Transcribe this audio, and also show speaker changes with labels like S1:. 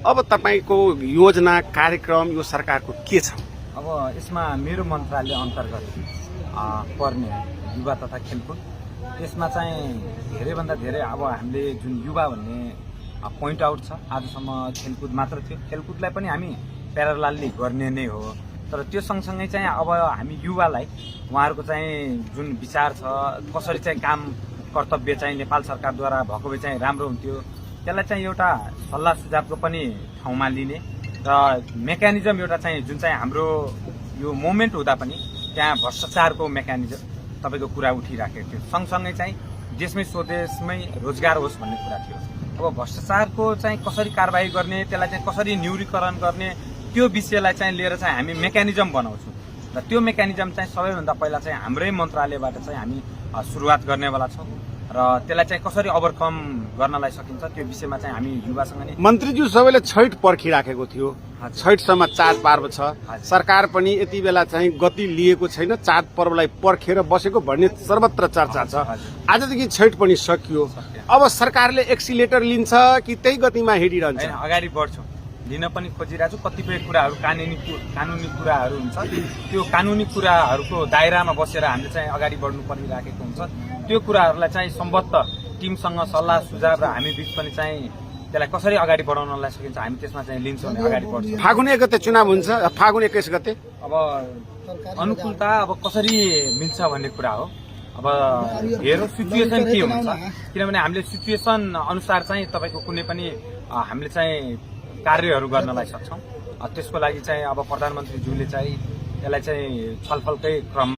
S1: अब तपाईको योजना कार्यक्रम यो सरकारको के छ?
S2: अब यसमा मेरो मन्त्रालय अन्तर्गत पर्ने युवा तथा खेलकुद, यसमा चाहिँ धेरैभन्दा धेरै अब हामीले जुन युवा भन्ने पोइन्ट आउट छ, आजसम्म खेलकुद मात्र थियो। खेलकुदलाई पनि हामी प्यारालालली गर्ने नै हो, तर त्यो सँगसँगै चाहिँ अब हामी युवालाई उहाँहरूको चाहिँ जुन विचार छ, कसरी चाहिँ काम कर्तव्य चाहिँ नेपाल सरकारद्वारा भएको भए चाहिँ राम्रो हुन्थ्यो, त्यसलाई चाहिँ एउटा सल्लाह सुझावको पनि ठाउँमा लिने र मेकानिजम एउटा चाहिँ जुन चाहिँ हाम्रो यो मोमेन्ट हुँदा पनि त्यहाँ भ्रष्टाचारको मेकानिजम तपाईँको कुरा उठिराखेको थियो। सँगसँगै चाहिँ देशमै स्वदेशमै रोजगार होस् भन्ने कुरा थियो। अब भ्रष्टाचारको चाहिँ कसरी कारबाही गर्ने, त्यसलाई चाहिँ कसरी न्यूनीकरण गर्ने, त्यो विषयलाई चाहिँ लिएर चाहिँ हामी मेकानिजम बनाउँछौँ र त्यो मेकानिजम चाहिँ सबैभन्दा पहिला चाहिँ हाम्रै मन्त्रालयबाट चाहिँ हामी सुरुवात गर्नेवाला छौँ र त्यसलाई चाहिँ कसरी ओभरकम गर्नलाई सकिन्छ त्यो विषयमा चाहिँ हामी युवासँग नै।
S1: मन्त्रीज्यू सबैले छैठ पर्खिराखेको थियो, छैठसम्म चाड पर्व छ, सरकार पनि यति बेला चाहिँ गति लिएको छैन, चाड पर्वलाई पर्खेर बसेको भन्ने सर्वत्र चर्चा छ। आजदेखि छैठ पनि सकियो, अब सरकारले एक्सिलेटर लिन्छ कि त्यही गतिमा हिँडिरहन्छ?
S2: अगाडि बढ्छौँ, लिन पनि खोजिरहेको छु। कतिपय कुराहरू कानुनी कुराहरू हुन्छ, त्यो कानुनी कुराहरूको दायरामा बसेर हामीले चाहिँ अगाडि बढ्नु परिराखेको हुन्छ। त्यो कुराहरूलाई चाहिँ सम्बद्ध टिमसँग सल्लाह सुझाव र हामी बीच पनि चाहिँ त्यसलाई कसरी अगाडि बढाउनलाई सकिन्छ हामी त्यसमा चाहिँ लिन्छौँ, अगाडि बढ्छौँ।
S1: फागुन 1 गते चुनाव हुन्छ, फागुन 21 गते
S2: अब अनुकूलता अब कसरी मिल्छ भन्ने कुरा हो। अब हेरौँ सिचुएसन के हुन्छ, किनभने हामीले सिचुएसन अनुसार चाहिँ तपाईँको कुनै पनि हामीले चाहिँ कार्यहरू गर्नलाई सक्छौँ। त्यसको लागि चाहिँ अब प्रधानमन्त्रीज्यूले चाहिँ यसलाई चाहिँ छलफलकै क्रम